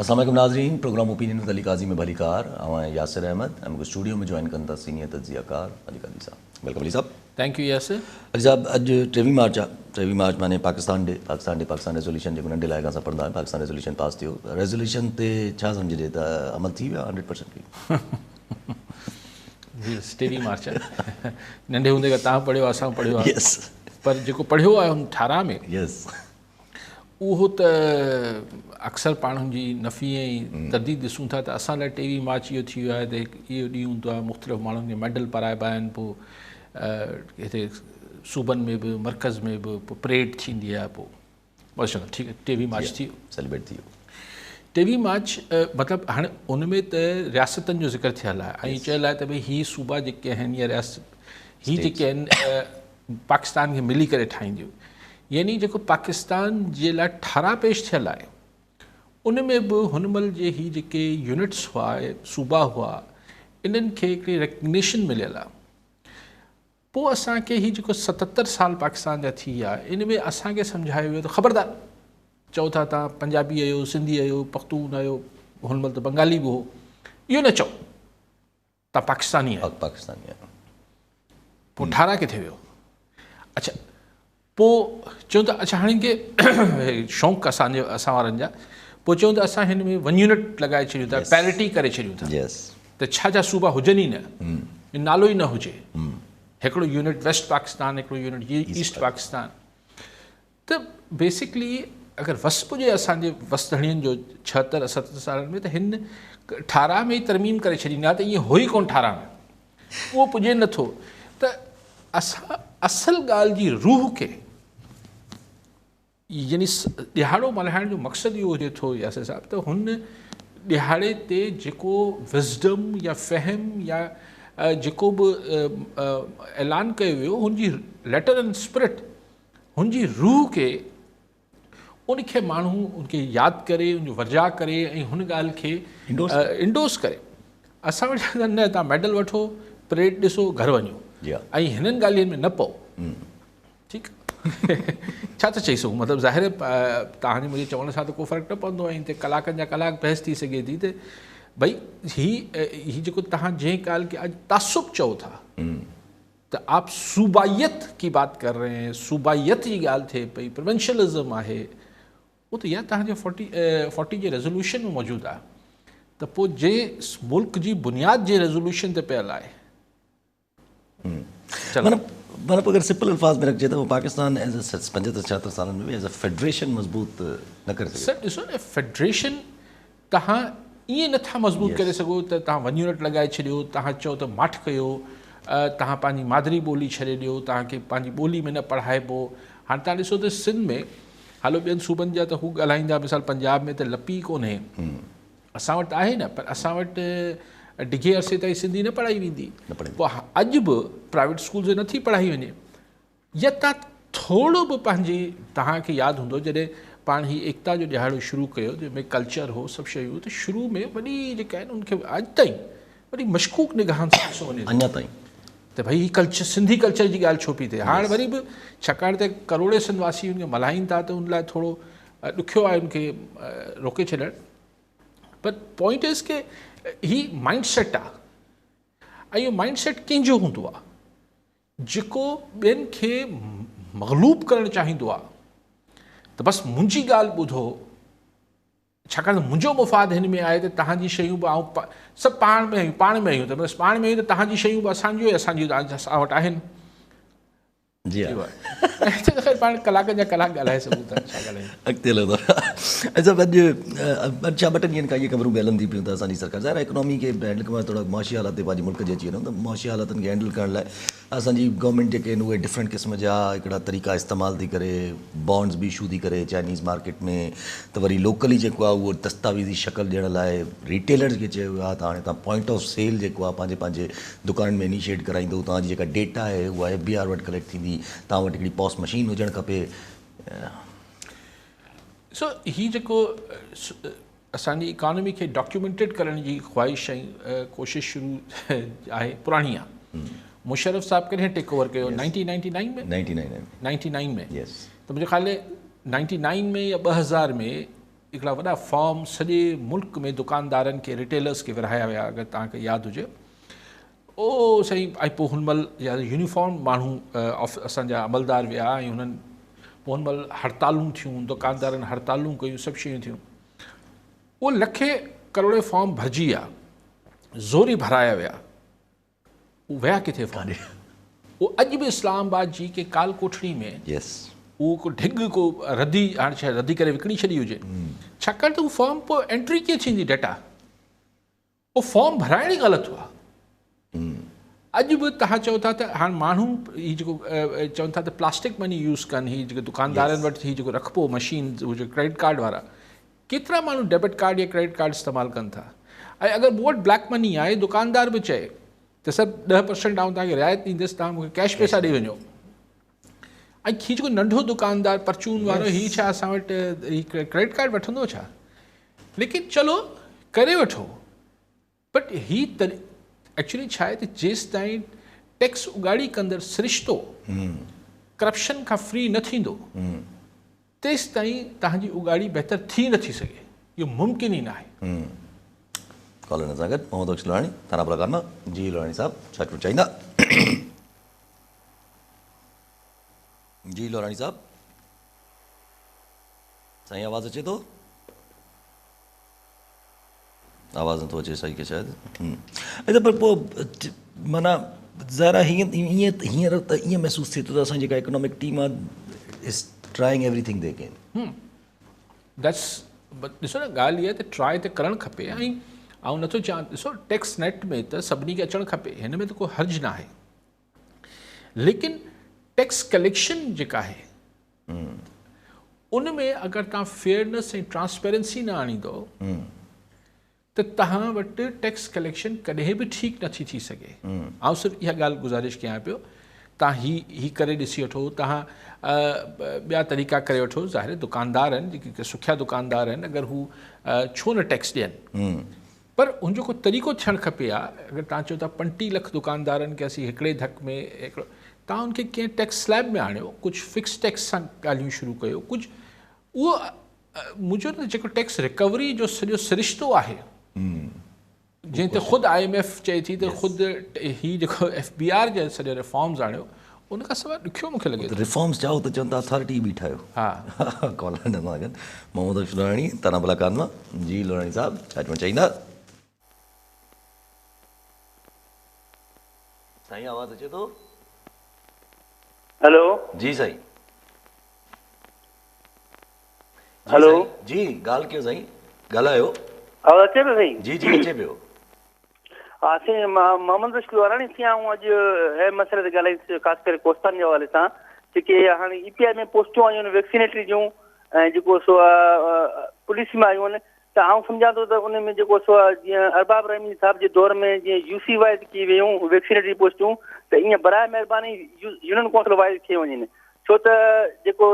السلام عليڪم ناظرين programme opinion with Ali Qazi ۾ ڀليڪار آئون آهيان ياسر احمد ۽ مونکي اسٽوڊيو ۾ جوائن ڪن ٿا سينيئر تجزيه ڪار علي قاضي صاحب welcome Ali صاحب. Thank you Yasir. Ali صاحب اڄ ٽيويهه مارچ آ ٽيويهه مارچ معني Pakistan D Pakistan D Pakistan resolution جيڪو ننڍي لاء کان اسان پڙهندا آهيون پاڪستان ريزوليوشن پاس ٿيو ريزوليوشن تي ڇا سمجهجي ته عمل ٿي ويو آ هنڊريڊ پرسنٽ. جي ٽيويهه مارچ آ ننڍي هوندي کان تهان پڙهيو اسان پڙهيو آ پر جيڪو پڙهيو آهي ان ٺهراء ۾ يس اهو ته اڪثر پاڻ ان جي نفي ۽ ترديد ڏسون ٿا ته اسان لاء ٽيويهه مارچ اهو ٿي ويو آهي ته هڪ اهو ڏينهن هوندو آهي مختلف ماڻهن کي ميڊل پارائبا آهن پوء هتي صوبن ۾ به مرڪز ۾ به پوء پريڊ ٿيندي آهي پوء بس چوندا ٺيڪ آهي ٽيويهه مارچ ٿي ويو سيليبريٽ ٿي ويو. ٽيويهه مارچ مطلب هاڻي ان ۾ ته رياستن جو ذڪر ٿيل آهي ۽ چيل آهي ته ڀئي هي صوبا جيڪي آهن يا رياست هي جيڪي آهن پاڪستان کي ملي ڪري ٺاهينديون يعني جيڪو پاڪستان جي لاء ٺهراء پيش ٿيل آهي ان ۾ به هن مهل جي هي جيڪي يونٽس هئا صوبا هئا انهن کي هڪڙي ريڪگنيشن مليل آهي پوء اسان کي هي جيڪو 77 سال پاڪستان جا ٿي ويا ان ۾ اسان کي سمجهايو ويو ته خبردار چئو ٿا توهان پنجابي آهيو سنڌي آهيو پختون آهيو هن مهل ته بنگالي به هو اهو نه چئو توهان پاڪستاني آهيو. پاڪستاني آهيو. پوء ٺهراء ڪٿي ويو؟ اڇا پوء چيون ته اڇا هاڻي کي شوق اسان جو اسان وارن جا پوء چيون ته اسان هن ۾ ون يونٽ لڳائي ڇڏيون ٿا پيرٽي ڪري ڇڏيون ٿا ته ڇا ڇا صوبا هجن ئي نه نالو ئي نه هجي هڪڙو يونٽ ويسٽ پاڪستان هڪڙو يونٽ ايسٽ پاڪستان ته بيسڪلي اگر وس پڄي اسان جي وس ڌڻين جو ڇهتر ستر سالن ۾ ته هن ٺهراء ۾ ئي ترميم ڪري ڇڏيندا ته ائين هو ئي ڪونه ٺهراء ۾ اهو پڄي نٿو ته اسان اصل ڳالهه جي روح کي يعني ڏهاڙو ملهائڻ جو مقصد اهو هجي ٿو ياسر صاحب ته هن ڏهاڙي تي جيڪو وزڊم يا فهم يا جيڪو به اعلان ڪيو ويو هن جي ليٽر اينڊ اسپرٽ هن جي روح کي ان کي ماڻهو ان کي ياد ڪري ان جو ورجاء ڪري ۽ هن ڳالهه کي انڊورس ڪري اسان وٽ نه توهان ميڊل وٺو پريڊ ڏسو گهر وڃو ۽ هنن ڳالهين ۾ نه پئو ٺيڪ ڇا ٿا چئي سگهون مطلب ظاهر توهان جي منهنجي چوڻ سان ته ڪو فرق نه پوندو ۽ هتي ڪلاڪن جا ڪلاڪ بحث ٿي سگهي ٿي ته ڀئي هي هي جيڪو توهان جنهن ڳالهه کي اڄ تعصب چئو ٿا ته آپ صوبائيت ڪي بات ڪر رهي هين، صوبائيت جي ڳالهه ٿئي پئي، پروونشلزم آهي، اهو ته يار توهان جي فورٽي فورٽي جي ريزولوشن ۾ موجود آهي ته پوء جنهن ملڪ جي بنياد جنهن ريزولوشن تي پيل آهي. معنيٰ معنيٰ اگر سمپل الفاظ ۾ رکجي ته پاڪستان ايز اي 75 76 سالن ۾ به ايز اي فيڊريشن مضبوط نه ڪري سگهيو. سر ڏسو نه فيڊريشن توهان ائين نه ٿا مضبوط ڪري سگهو ته توهان ون يونٽ لڳائي ڇڏيو، توهان چئو ته ماٺ ڪيو، توهان پنهنجي مادري ٻولي ڇڏي ڏيو، توهان کي پنهنجي ٻولي ۾ نه پڙهائبو. هاڻي توهان ڏسو ته سنڌ ۾ هلو ٻين صوبن جا ته هو ڳالهائيندا مثال پنجاب ۾ ته لپي ئي ڪونهي، اسان وٽ آهي نه پر اسان وٽ ڊگهي عرصي تائين سنڌي نه پڙهائي ويندي، پوء اڄ به پرائيويٽ اسڪولز ۾ نٿي پڙهائي وڃي. يا توهان ٿورو به پنهنجي توهان کي ياد هوندو جڏهن پاڻ هي ايڪتا جو ڏهاڙو شروع ڪيو جنهن ۾ ڪلچر هو سڀ شيون ته شروع ۾ وڏي جيڪا آهن ان کي اڄ تائين وڏي مشڪوڪ نگاهن سان ڏسو وڃي ٿو اڃا تائين ته ڀئي هي ڪلچر سنڌي ڪلچر جي ڳالهه ڇو پئي ٿئي هاڻ وري به ڇاڪاڻ ته ڪروڙين سنڌ واسي ان کي ملهائين ٿا ته ان لاء ٿورو ڏکيو آهي ان کي روڪي ڇڏڻ پر point is K he mind set آهي ۽ اهو مائنڊ سيٽ ڪنهن جو هوندو آهي جيڪو ٻين کي مغلوب ڪرڻ چاهيندو آهي ته بس منهنجي ڳالهه ٻڌو ڇاڪاڻ ته منهنجو مفاد هن ۾ آهي ته توهان جي شيون به آئون سڀ پاڻ ۾ آهيون پاڻ ۾ آهيون ته بس پاڻ ۾ آهيون ته توهان جي شيون به اسان جون اسان جون اسان وٽ آهن. جي ها. هتي ته خير پاڻ ڪلاڪن جا ڪلاڪ ڳالهائي سگهون ٿا ڇا ڳالهايون. اڳتي هلون ٿا اچا اڄ ڇا ٻه ٽن ڏينهن کان اهي خبرون به هلن ٿي پيون ته اسان جي سرڪار ظاهر آهي اڪنامي کي هينڊل ڪرڻ ٿورا معاشي حالات تي پنهنجي ملڪ جي اچي وڃون ته معاشي حالاتن کي هينڊل ڪرڻ لاء اسان جي گورنمينٽ جيڪي آهن اهي ڊفرنٽ قسم جا هڪڙا طريقا استعمال ٿي ڪري بانڊز به اشو ٿي ڪري چائنيز مارڪيٽ ۾ ته وري لوڪلي جيڪو آهي اهو دستاويزي شڪل ڏيڻ لاء ريٽيلرز کي چيو ويو آهي ته هاڻي توهان پوائنٽ آف سيل جيڪو آهي پنهنجي پنهنجي دڪانن ۾ انيشيٽ ڪرائيندو توهان جي جيڪا ڊيٽا آهي اها ايف بي آر وٽ ڪليڪٽ ٿيندي توهان وٽ هڪڙي پاس مشين هجڻ کپي. سو هي جيڪو اسان جي اڪانومي کي ڊاڪيومينٽيڊ ڪرڻ جي خواهش ۽ ڪوشش شروع آهي پراڻي آهي. مشرف صاحب ڪڏهن ٽيڪ اوور ڪيو؟ 1999 ۾؟ 99 ۾ ته منهنجو خيال آهي 99 ۾ يا 2000 ۾ हिकिड़ा वॾा फॉर्म सॼे मुल्क में दुकानदारनि खे, रिटेलर्स खे विरहाया विया, अगरि तव्हांखे यादि हुजे। ओ साईं, ऐं पोइ हुन महिल या यूनिफॉर्म माण्हू असांजा अमलदार विया ऐं हुननि पोइ हुन महिल हड़तालूं थियूं, दुकानदारनि हड़तालूं कयूं, सभु शयूं थियूं। उहो लखे करोड़े फॉर्म भरिजी विया, ज़ोरी भराया विया, उहो विया किथे फॉर्म? उहो अॼु बि इस्लामाबाद जी के काल कोठड़ी में उहो को ढिग को रदी, हाणे छा रदी करे विकिणी छॾी हुजे, छाकाणि त उहो फॉर्म पोइ एंट्री कीअं थींदी डेटा? उहो फॉर्म भराइण ई ग़लति आहे। अॼु बि तव्हां चओ था त हाणे माण्हू हीउ जेको चवनि था त प्लास्टिक मनी यूज़ कनि, हीउ जेको दुकानदारनि वटि हीउ जेको रखिबो मशीन, उहो जेको क्रेडिट कार्ड वारा, केतिरा माण्हू डेबिट कार्ड या क्रेडिट कार्ड इस्तेमालु कनि था? ऐं अगरि मूं वटि ब्लैक मनी आहे, दुकानदार बि चए त सर 10% आउं तव्हांखे रिआयत ॾींदुसि, तव्हां मूंखे कैश पैसा ॾेई वञो। ऐं हीउ जेको नंढो दुकानदार परचून वारो, हीउ छा असां वटि हीउ क्रेडिट कार्ड वठंदो छा? लेकिन चलो करे वठो, बट he actually छा आहे त जेसि ताईं टैक्स उगाड़ी कंदड़ सरिश्तो करप्शन खां फ्री न थींदो, तेसि ताईं तव्हांजी उगाड़ी बहितर थी नथी सघे, इहो मुमकिन ई न आहे। कॉलर सां गॾु मोहम्मद बख़्श लोहाणी, थाना बलाकार मां। जी लोहाणी साहिबु, छा चवणु चाहींदा? जी लोहाणी साहिबु, साईं आवाज़ अचे थो? आवाज़ नथो अचे साईं खे शायदि। अच्छा, पर पोइ माना ज़रा हीअं ईअं हींअर त ईअं महसूसु थिए थो त असांजी जेका इकोनॉमिक टीम आहे is trying everything they can. That's ॾिसो न, ॻाल्हि इहा त ट्राई त करणु खपे। ऐं आउं नथो चवां, ॾिसो टैक्स नेट में त सभिनी खे अचणु खपे, हिन में त को हर्ज न आहे, लेकिन टैक्स कलेक्शन जेका आहे उन में अगरि तव्हां फेयरनेस ऐं ट्रांसपेरेंसी न आणींदो त तव्हां वटि टैक्स कलेक्शन कॾहिं बि ठीकु नथी थी सघे। आउं सिर्फ़ु इहा ॻाल्हि गुज़ारिश कयां पियो, तव्हां ही करे ॾिसी वठो, तव्हां ॿिया तरीक़ा करे वठो। ज़ाहिर दुकानदार आहिनि, जेके सुखिया दुकानदार आहिनि, अगरि हू छो न टैक्स ॾियनि, पर हुनजो को तरीक़ो थियणु खपे हा। अगरि तव्हां चओ था 35 लख दुकानदारनि खे असीं हिकिड़े धक में हिकिड़ो, तव्हां उनखे कंहिं टैक्स स्लैब में आणियो, कुझु फिक्स टैक्स सां ॻाल्हियूं शुरू कयो, कुझु उहो मुंहिंजो न जेको टैक्स रिकवरी जो सॼो सरिश्तो आहे, जंहिं ते ख़ुदि IMF चए थी त ख़ुदि हीउ जेको FBR जा सॼा रिफॉर्म्स आणियो, उन खां सवाइ ॾुखियो मूंखे लॻे। रिफॉर्म्स चाहो त चवनि था अथॉरिटी बि ठाहियो। हा, कॉलर सां गॾु मोहम्मद बख़्श लोहाणी, थाना बलाकार मां। जी लोहाणी साहिबु, छा चवणु चाहींदा? साईं आवाज़ अचे थो? हेलो जी साईं। हेलो जी, ॻाल्हि कयो साईं, ॻाल्हायो। आवाज़ अचे पियो साईं? जी जी अचे पियो। हा साईं, मां मोहम्मद बख़्श लोहाराणी थी आऊं अॼु अहम मसइले ते ॻाल्हाईंदुसि, ख़ासि करे कोस्तान जे हवाले सां। जेके हाणे EPI में पोस्टूं आयूं आहिनि वैक्सीनेटरी जूं ऐं जेको सो पुलिस में आयूं आहिनि, त आउं सम्झां थो त उन में जेको सो जीअं अरबाब रहीमी साहिब जे दौर में जीअं UC wise की वियूं वैक्सीनेटरी पोस्टूं, त ईअं बराए महिरबानी यूनियन काउंसिल वाइज़ थी वञनि। छो त जेको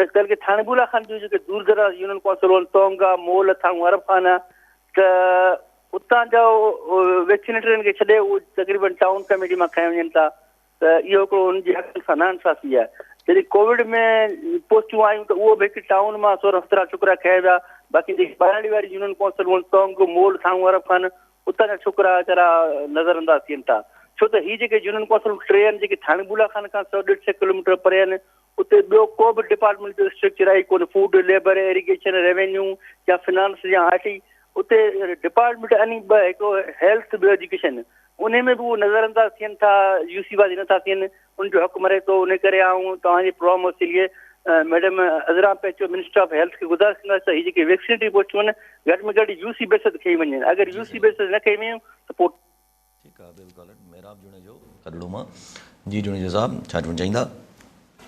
कल्ह थाणे बुला खान जूं जेके दूर दराज़ यूनियन काउंसिल आहिनि, तोंगा, मोल, थाणो अरब खान आहे, त उतां जा वैक्सीनेटरनि खे छॾे उहो तक़रीबन टाउन कमेटी मां खणी वञनि था, त इहो हिकिड़ो हुनजी हक़ सां नाइंसाफ़ी आहे। जॾहिं कोविड में पोस्टूं आयूं त उहो बि हिकु टाउन मां 16-17 छोकिरा खया विया, बाक़ी जेके ॿाहिरां वारी यूनियन काउंसिल आहिनि, तोंग, मोल, थाणो अरब खान, उतां जा छोकिरा वीचारा नज़रअंदाज़ थियनि था। छो त हीअ जेके यूनियन काउंसिल टे आहिनि, जेके थाणे बुला खान खां 100-150 किलोमीटर परे आहिनि, उते ॿियो को बि डिपार्टमेंट जो स्ट्रक्चर आहे कोन, फूड, लेबर, इरीगेशन, रेवेन्यू या फिनांस या IT, उते डिपार्टमेंट आहिनि ॿ, हिकिड़ो हेल्थ ॿियो एजुकेशन, उन में बि उहो नज़रअंदाज़ थियनि था, UC wise नथा थियनि, उनजो हक़ मरे थो। उन करे आउं तव्हांजे प्रोग्राम वसीले madam Azra Pechuho minister of health खे गुज़ारिश कंदसि त हीअ जेके वैक्सीनेटरी पोस्टूं आहिनि घटि में घटि UC base ते खणी वञनि, अगरि UC base न खणी वयूं त पोइ ठीकु आहे। बिल्कुलु मेहराब जुणेजो कॾड़ो मां। जी जुणेजो साहिबु, छा चवणु चाहींदा?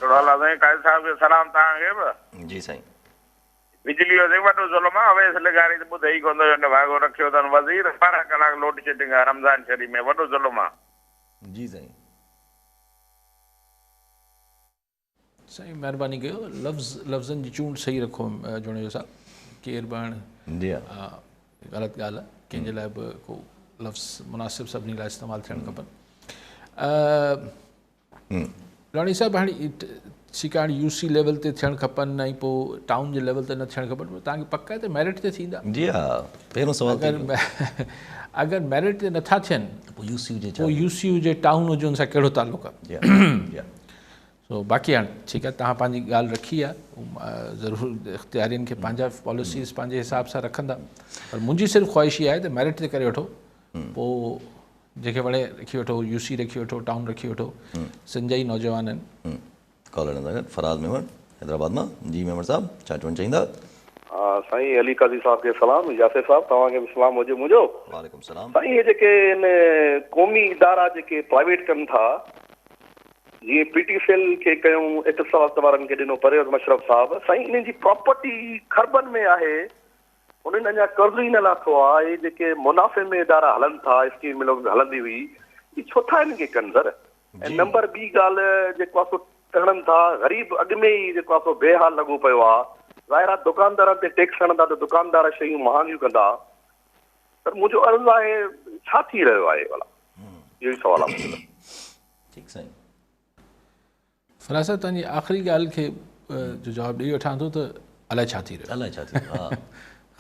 साईं काज़ी साहिब खे सलाम तव्हांखे बि। जी साईं। बिजली जो साईं वॾो ज़ुल्म आहे, अवैस लिगारी त ॿुधे ई कोन थो, भाॻो रखियो अथनि वज़ीर, 12 कलाक लोड शेडिंग आहे रमज़ान शरीफ़ में, वॾो ज़ुल्म आहे। जी साईं। साईं महिरबानी कयो, लफ़्ज़नि जी चूंड सही रखो जुणेजो साहिबु, केरु बि हाणे जी हा ग़लति ॻाल्हि आहे, कंहिंजे लाइ बि को लफ़्ज़ मुनासिब सभिनी लाइ इस्तेमालु थियणु खपनि। لاڻي صاحب هاڻي ٺيڪ آهي هاڻي يو سي ليول تي ٿيڻ کپن ۽ پوء ٽائون جي ليول تي نه ٿيڻ کپن پر توهان کي پڪ آهي ته ميرٽ تي ٿيندا؟ جي ها پهريون سوال اگر اگر ميرٽ تي نٿا ٿين ته پوء يو سي هجي پوء يو سي هجي ٽائون هجي ان سان ڪهڙو تعلق آهي؟ جي ها جي ها سو باقي هاڻي ٺيڪ آهي توهان پنهنجي ڳالهه رکي آهي ضرور اختيارين کي پنهنجا پاليسيز پنهنجي حساب سان رکندا پر منهنجي صرف خواهش اها آهي ته ميرٽ تي ڪري وٺو پوء جنهن کي وڻي رکي وٺو، يو سي رکي وٺو، ٽائون رکي وٺو، سنڌ جا ئي نوجوان آهن. ڪالر سان گڏ فراز ميمڻ حيدرآباد مان، جي ميمڻ صاحب ڇا چوڻ چاهيندا؟ سائين علي قاضي صاحب کي سلام، ياسر صاحب توهان کي به سلام هجي منهنجو. وعليڪم سلام. سائين هي جيڪي هن قومي ادارا جيڪي پرائيويٽ ڪن ٿا جيئن پي ٽي سي ايل کي ڪيون اتصالات وارن کي ڏنو پرويز مشرف صاحب سائين انهن جي پراپرٽي کربن ۾ آهي انهن اڃا قرض ئي نه لاٿو آ، اهي جيڪي منافعي ۾ ادارا هلن ٿا، اسٽيل مل هلندي هئي، اهي ڇو ٿا انهن کي ڪن سر؟ ۽ نمبر ٻي ڳالهه جيڪو آ سو هڻن ٿا، غريب اڳ ۾ ئي جيڪو آ سو بي حال لڳو پيو آ، ظاهر آ دڪاندارن تي ٽيڪس هڻندا ته دڪاندار شيون مهانگيون ڪندا. سر منهنجو عرض آهي ڇا ٿي رهيو آهي ڀلا؟ اهو ئي سوال آ منهنجو. ٺيڪ سائين. فراز صاحب توهان جي آخري ڳالهه کي جو جواب ڏئي وٺان ٿو ته الائي ڇا ٿي رهيو الائي ڇا ٿي رهيو ها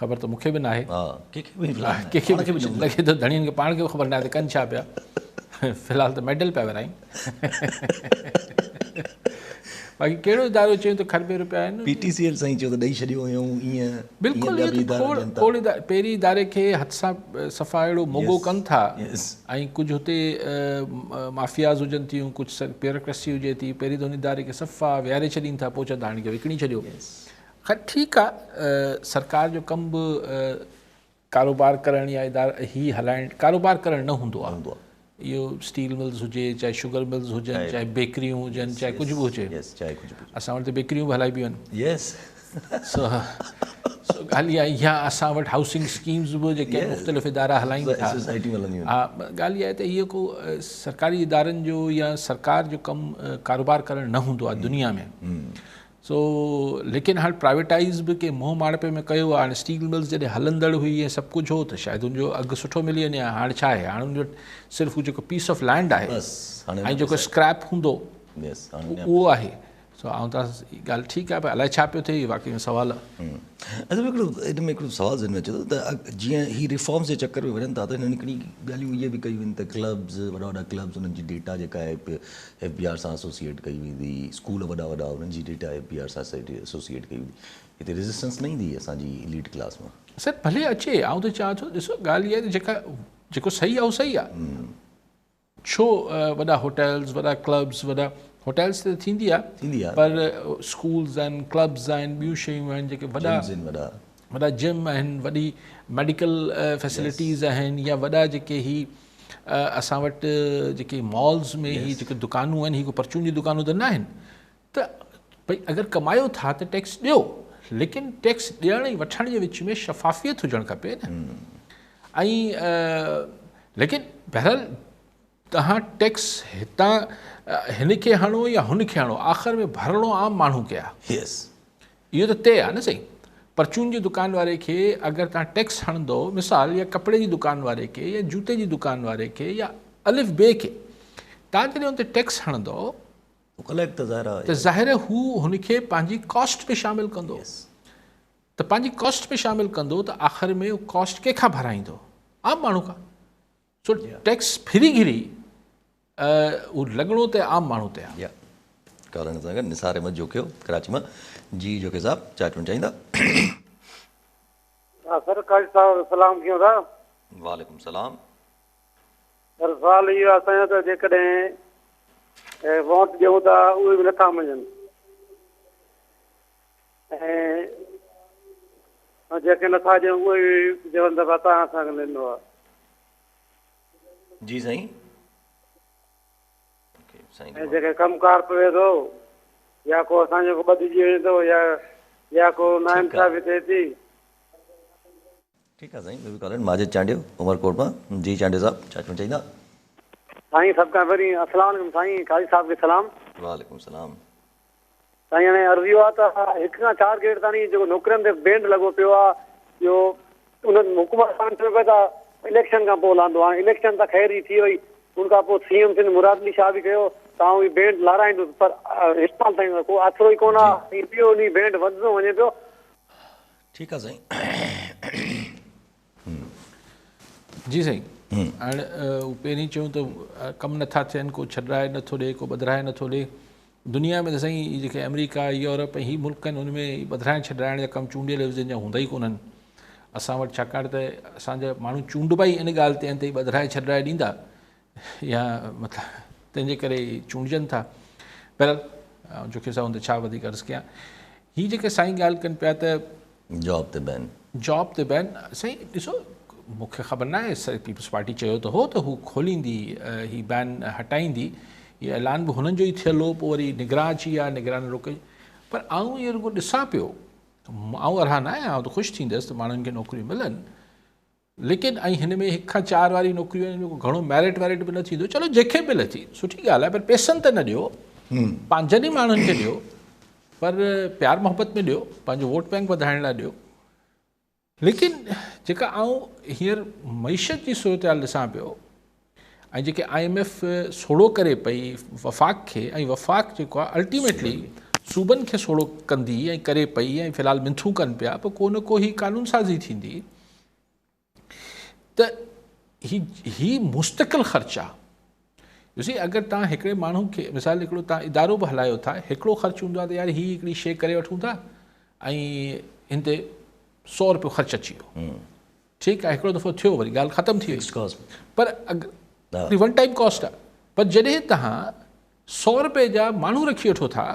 خبر ته مونکي به ناهي ها ڪنهن کي به ڪنهن کي به لڳي ٿو ڌڻين کي پاڻ کي به خبر ناهي ته ڪن ڇا پيا في الحال ته ميڊل پيا ورهائين باقي ڪهڙو ادارو چيو ته کربين روپيا آهن پي ٽي سي ايل سائين چيو ته ڏئي ڇڏيو هيون ايئن بلڪل کوڙ پهرين اداري کي هٿ سان صفا اهڙو موڳو ڪن ٿا ۽ ڪجهه هتي مافياز هجن ٿيون ڪجهه بيوروڪريسي هجي ٿي پهرين ته هن اداري کي صفا ويهاري ڇڏين ٿا پوء چون ٿا هاڻي کي وڪڻي ڇڏيو خير ٺيڪ آ سرڪار جو ڪم به ڪاروبار ڪرڻ يا ادارا هي هلائڻ ڪاروبار ڪرڻ نه هوندو آ اهو اسٽيل ملز هجي چاهي شگر ملز هجن چاهي بيڪريون هجن چاهي ڪجهه به هجي اسان وٽ ته بيڪريون به هلائبيون آهن سو ڳالهه اها آهي يا اسان وٽ هائوسنگ اسڪيمز به جيڪي آهن مختلف ادارا هلائين ٿا ها ڳالهه اها آهي ته اهو ڪو سرڪاري ادارن جو يا سرڪار جو ڪم ڪاروبار ڪرڻ نه هوندو آهي دنيا ۾ سو ليڪن هاڻ پرائيويٽائيز به ڪنهن منهن ماڻهپي ۾ ڪيو آهي هاڻي اسٽيل ملز جڏهن هلندڙ هئي ۽ سڀ ڪجهه هو ته شايد ان جو اگهه سٺو ملي وڃي ها هاڻ ڇا آهي هاڻ ان وٽ صرف هو جيڪو پيس آف لينڊ آهي ۽ جيڪو اسڪريپ هوندو اهو آهي سو آئون ته ڳالهه ٺيڪ آهي پر الائي ڇا پيو ٿئي واقعي ۾ سوال آهي. اصل ۾ هڪڙو ان ۾ هڪڙو سوال ذهن ۾ اچي ٿو ته جيئن هي ريفارمز جي چڪر ۾ وڃن ٿا ته هنن هڪڙي ڳالهيون اهي به ڪيون آهن ته ڪلبز وڏا وڏا ڪلبز انهن جي ڊيٽا جيڪا آهي ايف بي آر سان ايسوسيئيٽ ڪئي ويندي اسڪول وڏا وڏا انهن جي ڊيٽا ايف بي آر سان ايسوسيئيٽ ڪئي ويندي هتي ريزسٽنس نه ايندي اسان جي اليٽ ڪلاس مان. سر ڀلي اچي آئون ته چوان ٿو ڏسو ڳالهه اها آهي ته جيڪا جيڪو صحيح آهي اهو صحيح آهي. ڇو وڏا هوٽلز وڏا ڪلبز وڏا هوٽلز ته ٿيندي آ ٿيندي آ پر اسڪولز آهن ڪلبز آهن ٻيون شيون آهن جيڪي وڏا وڏا وڏا جم آهن وڏي ميڊيڪل فيسلٽيز آهن يا وڏا جيڪي هي اسان وٽ جيڪي مالز ۾ هي جيڪي دڪانون آهن هي ڪو پرچون جون دڪانون ته نه آهن ته ڀئي اگر ڪمايو ٿا ته ٽيڪس ڏيو ليڪن ٽيڪس ڏيڻ ۽ وٺڻ جي وچ ۾ شفافيت هجڻ کپي نه ۽ ليڪن بهرحال توهان ٽيڪس هتان هن کي هڻو يا هن کي هڻو آخر ۾ ڀرڻو عام ماڻهو کي آهي اهو ته طئي آهي نه سائين پرچون جي دڪان واري کي اگر توهان ٽيڪس هڻندو مثال يا ڪپڙي جي دڪان واري کي يا جوتي جي دڪان واري کي يا الف بي کي توهان جڏهن ان تي ٽيڪس هڻندو ته ظاهر آهي هو هن کي پنهنجي ڪاسٽ ۾ شامل ڪندو ته پنهنجي ڪاسٽ ۾ شامل ڪندو ته آخر ۾ ڪاسٽ ڪنهن کان ڀرائيندو عام ماڻهو کان سو ٽيڪس ڦري گهري اهو لڳڻو ته عام ماڻهو تي آهي. ڪالر سان گڏ نثار احمد جوکيو ڪراچي مان جي جوکيو صاحب ڇا چوڻ چاهيندا. ها سر قاضي صاحب سلام ڪيون ٿا. وعليڪم سلام. سر سوال اهو آهي اسان جو ته جيڪڏهن ووٽ ڏيون ٿا اهي به نٿا مڃن ۽ جيڪي نٿا ڏيون اهي به چون ٿا توهان اسان کي نه ڏنو آهي. جي سائين. ۽ جيڪي ڪم ڪار پوي ٿو يا ڪو اسان جو ڪو ٻڌجي وڃي ٿو يا يا ڪو ناانصافي ٿئي ٿي. ٺيڪ آ سائين ٻيو به ڪالر ماجد چانڊيو عمرڪوٽ مان جي چانڊيو صاحب ڇا چوڻ چاهيندا. سائين سڀ کان پهرين السلام عليڪم سائين قاضي صاحب کي سلام. وعليڪم السلام. سائين هاڻي عرض اهو آ ته هڪ کان چار گريڊ تاڻي جيڪو نوڪرين تي بينڊ لڳو پيو آ اهو انهن حڪومت چيو پئي ته اليڪشن کان پوء لاهندو هاڻي اليڪشن ته خير جي ٿي وئي ان کان پوء سي ايم سنڌ مراد علي شاهه به چيو ته آئون هي بينڊ لارائيندس پر هن مهل تائين ڪو آسرو ئي ڪونه آهي ۽ ٻيو ڏينهن بينڊ وڌندو وڃي پيو. ٺيڪ آ سائين. جي سائين هاڻ هو پهرين چيون ته ڪم نٿا ٿين ڪو ڇڏرائي نٿو ڏي ڪو ٻڌرائي نٿو ڏي دنيا ۾ ته سائين هي جيڪي آمريڪا يورپ ۽ هي ملڪ آهن ان ۾ ٻڌرائڻ ڇڏرائڻ جا ڪم چونڊيل عيوضين جا هوندا ئي ڪونهن اسان وٽ ڇاڪاڻ ته اسان جا ماڻهو چونڊبا ئي ان ڳالهه تي آهن ته هي ٻڌرائي ڇڏرائي ڏيندا يا مطلب تنهن جي ڪري چونڊجن ٿا. بهرحال آئون جوکي صاحب ته ڇا وڌيڪ عرض ڪيان. هي جيڪي سائين ڳالهه ڪن پيا ته. جاب تي بين. جاب تي بين سائين ڏسو مون کي خبر ناهي پيپلز پارٽي چيو ته هو ته هو کوليندي هي بين هٽائيندي هي اعلان به هنن جو ئي ٿيل هو پوء وري نگران اچي ويا نگران روڪي پر آئون اهو رڳو ڏسان پيو آئون ارها نه آهيان آئون ته خوش ٿيندس ته ماڻهن کي نوڪريون ملن ليڪن ۽ هن ۾ هڪ کان چار واري نوڪريون آهن ڪو گهڻو ميرٽ ويرٽ به نه ٿيندو چلو جنهن کي ملي ٿي سٺي ڳالهه آهي پر پئسن ته نه ڏيو پنهنجن ئي ماڻهن کي ڏيو پر پيار محبت ۾ ڏيو پنهنجو ووٽ بينڪ وڌائڻ لاء ڏيو ليڪن جيڪا آئون هينئر معيشت جي صورتحال ڏسان پيو ۽ جيڪي I M F سوڙهو ڪري پئي وفاق کي ۽ وفاق جيڪو آهي الٽيميٽلي صوبن کي سوڙهو ڪندي ۽ ڪري پئي ۽ في الحال منٿون ڪن پيا پوء ڪو نه ڪو هي قانون سازي ٿيندي ته هي هي مستقل خرچ آهي يو سي اگر تان هڪڙي ماڻهو کي مثال هڪڙو تان ادارو به هلايو ٿا هڪڙو خرچ هوندو آهي ته يار هي هڪڙي شي ڪري وٺون ٿا ۽ هن تي سو روپيو خرچ اچي ويو ٺيڪ آهي هڪڙو دفعو ٿيو وري ڳالهه ختم ٿي وئي پر ون ٽائيم ڪاسٽ آهي پر جڏهن توهان سو روپئي جا ماڻهو رکي وٺو ٿا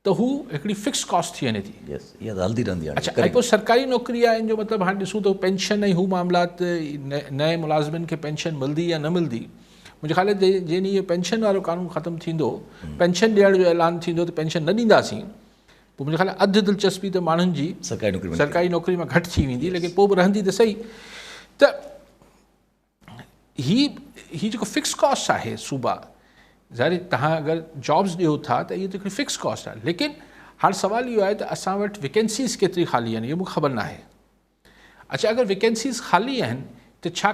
ته هو هڪڙي فڪس ڪاسٽ ٿي وڃي ٿي اڇا ۽ پوء سرڪاري نوڪري آهي ان جو مطلب هاڻي ڏسون ته پينشن ۽ هو معاملات نئين ملازمن کي پينشن ملندي يا نه ملندي منهنجي خيال جنهن ڏينهن اهو پينشن وارو قانون ختم ٿيندو پينشن ڏيڻ جو اعلان ٿيندو ته پينشن نه ڏينداسين پوء منهنجي خيال ۾ اڌ دلچسپي ته ماڻهن جي سرڪاري نوڪري مان گهٽ ٿي ويندي ليڪن پوء به رهندي ته صحيح ته هي هي جيڪو فڪس ڪاسٽ آهي صوبا ظاهر تهان اگر جابس ڏيو ٿا ته اهو ته هڪڙي فڪس ڪاسٽ آهي ليڪن هاڻ سوال اهو آهي ته اسان وٽ ويڪينسيز ڪيتري خالي آهن اهو مونکي خبر ناهي اڇا اگر ويڪينسيز خالي آهن ته ڇا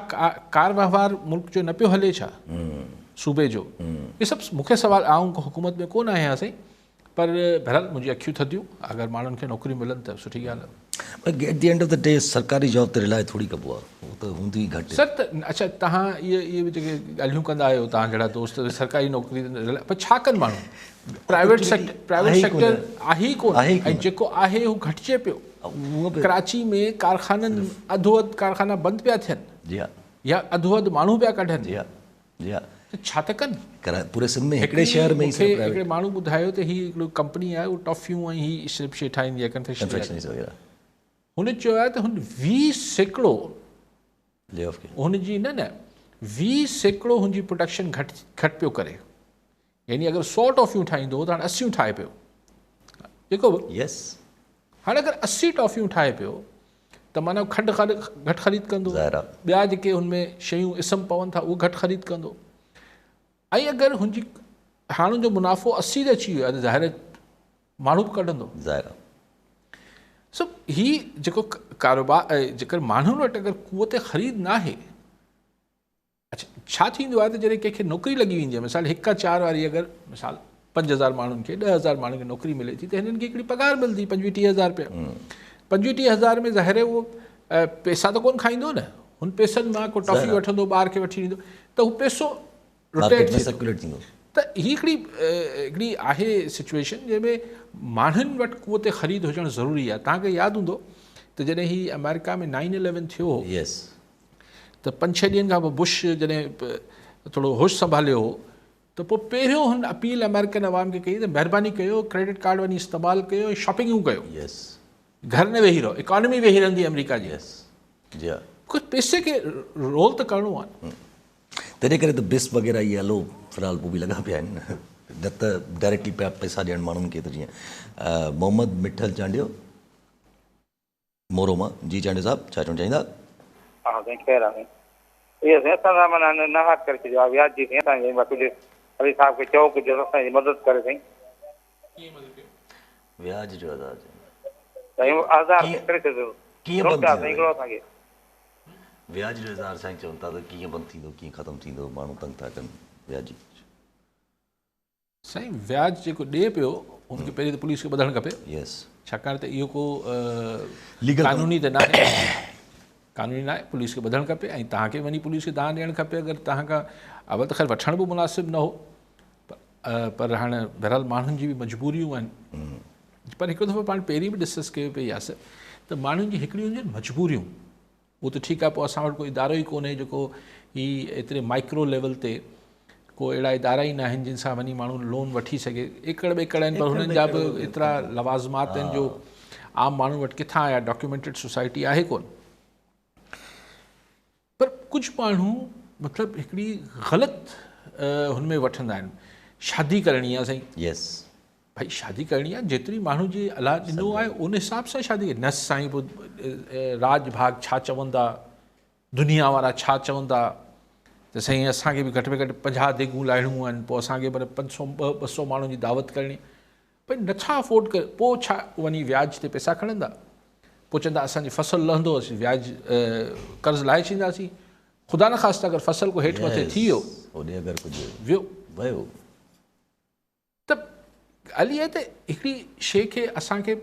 ڪار وهنوار ملڪ جو نه پيو هلي ڇا صوبي جو اهي سڀ مونکي سوال آئون حڪومت ۾ ڪونه آهيان سائين پر بهرحال منهنجي اکيون ٿڌيون اگر ماڻهن کي نوڪريون ملن ته سٺي ڳالهه آهي. At the end of the day سرڪاري جاب تي رلائي ٿوري ڪبو آهي اهو ته هوندي ئي گهٽ. سر ته اڇا توهان اهي اهي به جيڪي ڳالهيون ڪندا آهيو توهان جهڙا دوست سرڪاري نوڪري تي پر ڇا ڪن ماڻهو پرائيويٽ سيڪٽر پرائيويٽ سيڪٽر آهي ئي ڪونه ۽ جيڪو آهي هو گهٽجي پيو. ڪراچي ۾ ڪارخانن اڌو اڌ ڪارخانا بند پيا ٿين يا اڌو اڌ ماڻهو پيا ڪڍن ته ڇا ته ڪن. پوري سنڌ ۾ هڪڙي شهر ۾ ئي صرف پرائيويٽ. هڪڙي ماڻهو ٻڌايو ته هي هڪڙي ڪمپني آهي اهو ٽافيون ۽ هي صرف شي ٺاهيندي آهي ڪنفيڪشنري وغيره. هن چيو آهي ته هن 20% هن جي نه نه 20% هن جي پروڊڪشن گهٽ گهٽ پيو ڪري. يعني اگر 100 ٽافيون ٺاهيندو هو ته هاڻي 80 ٺاهي پيو جيڪو به يس هاڻي اگر 80 ٽافيون ٺاهي پيو ته معنيٰ کنڊ گهٽ خريد ڪندو ٻيا جيڪي هن ۾ شيون اسم پون ٿا اهو گهٽ خريد ڪندو ۽ اگر هن جي هاڻ جو منافعو 80 تي اچي ويو آهي ته ظاهر ماڻهو به ڪڍندو ظاهر سو هي جيڪو ڪاروبار جيڪر ماڻهن وٽ اگر قوت خريد ناهي اڇا ڇا ٿيندو آهي ته جڏهن ڪنهن کي نوڪري لڳي ويندي آهي مثال هڪ کان چار واري اگر مثال 5000 ماڻهن کي 10000 ماڻهن کي نوڪري ملي ٿي ته هنن کي هڪڙي پگهار ملندي 25 30000 رپيا 25 30000 ۾ ظاهر آهي اهو پئسا ته ڪونه کائيندو نه هن پئسن مان ڪو ٽافي وٺندو ٻار کي وٺي ڏيندو ته هو پئسو روٽيٽ ٿيندو ته هي هڪڙي هڪڙي آهي سچويشن جنهن ۾ ماڻهن وٽ قوت خريد هجڻ ضروري آهي توهان کي ياد هوندو ته جڏهن هي آمريڪا ۾ 9/11 ٿيو هو يس ته پنج ڇهه ڏينهن کان پوء بش جڏهن ٿورو هوش سنڀاليو هو ته پوء پهريون هن اپيل آمريڪن عوام کي ڪئي ته مهرباني ڪيو ڪريڊٽ ڪارڊ وڃي استعمال ڪيو ۽ شاپنگون ڪيو گهر نه ويهي رهو اڪانومي ويهي رهندي آمريڪا جي جي ها ڪجهه پئسي کي رول ته ڪرڻو آهي تنهن ڪري ته بس وغيره اهي هلو في الحال پوء به لڳا پيا آهن نه ته ڊائريڪٽلي پيا پئسا ڏيڻ ماڻهن کي ته جيئن محمد مٺل چانڊيو مورو مان، جي چانڊيو صاحب ڇا چوڻ چاهيندا؟ ها سائين خير آ سائين اهو سائين اسان سان معنيٰ ناحق ڪري ڇڏيو آ وياج جي سائين اسان جي ڪجهه علي صاحب کي چئو ڪجهه اسان جي مدد ڪري سائين. ڪيئن مدد ڪيو؟ وياج جو آزار سائين آزار ڪري ڇڏيو ڪيئن بند ٿيندو سائين هڪڙو اسان کي. وياج جو اظهار سائين چون ٿا ته ڪيئن بند ٿيندو ڪيئن ختم ٿيندو ماڻهو تنگ ٿا ڪن وياجي. سائين وياج جيڪو ڏئي پيو ان کي پهرين ته پوليس کي ٻڌڻ کپي. يس. ڇاڪاڻ ته اهو ڪو قانوني ته ناهي، قانوني ناهي، پوليس کي ٻڌڻ کپي ۽ توهان کي وڃي پوليس کي دانهن ڏيڻ کپي. اگر توهان کان اول ته خير وٺڻ به مناسب نه هو، پر هاڻي بهرحال ماڻهن جي به مجبوريون آهن. پر هڪ دفعو پاڻ پهرين به ڊسڪس ڪيو پئي ياسر ته ماڻهن جي هڪڙيون هونديون آهن مجبوريون، اهو ته ٺيڪ آهي، پوء اسان وٽ ڪو ادارو ئي ڪونهي جيڪو هي ايتري مائڪرو ليول تي ڪو اهڙا ادارا ئي ناهن جن سان وڃي ماڻهو لون وٺي سگهي. ايڪڙ ٻيڪڙ آهن پر هنن جا به ايترا لوازمات آهن جو عام ماڻهو وٽ ڪٿان آيا، ڊاڪيومينٽيڊ سوسائٽي آهي ڪونه. پر ڪجهه ماڻهو مطلب هڪڙي غلط هن ۾ وٺندا آهن، شادي ڪرڻي آهي سائين. يس. ڀائي شادي ڪرڻي آهي، جيتري ماڻهو جي الله ڏنو آهي ان حساب سان شادي ڪري. نه سائين پوء راڄ ڀاڳ ڇا چوندا، دنيا وارا ڇا چوندا ته سائين اسان کي به گهٽ ۾ گهٽ 50 ديڳون لاهڻيون آهن، پوء اسان کي پر پنج سؤ ٻه سؤ ماڻهن جي دعوت ڪرڻي، ڀئي نٿا افورڊ ڪري، پوء ڇا وڃي وياج تي پئسا کڻندا، پوء چوندا اسان جي فصل لهندو اسين وياج قرض لاهي ڇڏينداسين، خدا نخواسته اگر فصل ڪو هيٺ مٿي ٿي ويو، هوڏي اگر ڪجهه ويو ويو ته ڳالهه اها آهي ته هڪڙي شيء کي اسان کي